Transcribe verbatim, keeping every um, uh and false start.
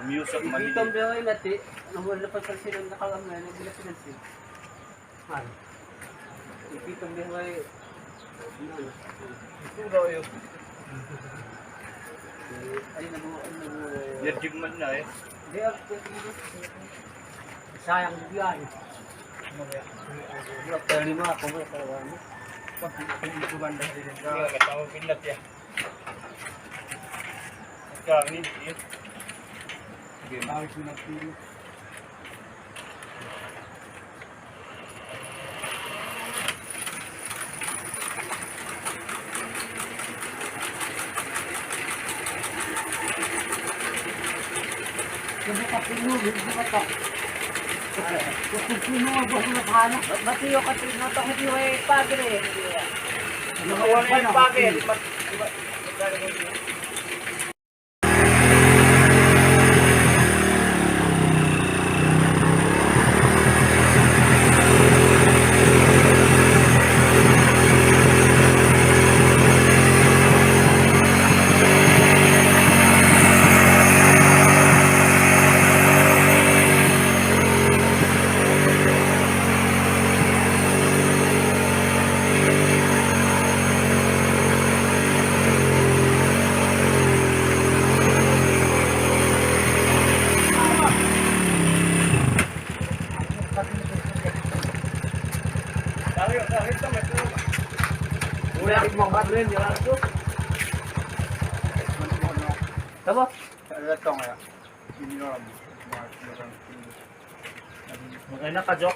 Miyusok mali. Itom biya' mati, nomor delapan persen ang nakalam na, nagbilang pinansin. Ay. Itom biya' mati. Ito daw yun. Ay, nabu-, nabu-, Yan, di man na eh. Di, ah, sayang yan. Ano kaya? Di, ah, pero lima ako, may kalawa mo. Pag, pag ito man dahil din ka. Iya, katawa pinat ya. Ikaw, ini, ini. Sige, mawis mo na pili. Mati yung kasi natok, hindi may pagre. Wala yung pagre. Tama? Maganda ka, Jok.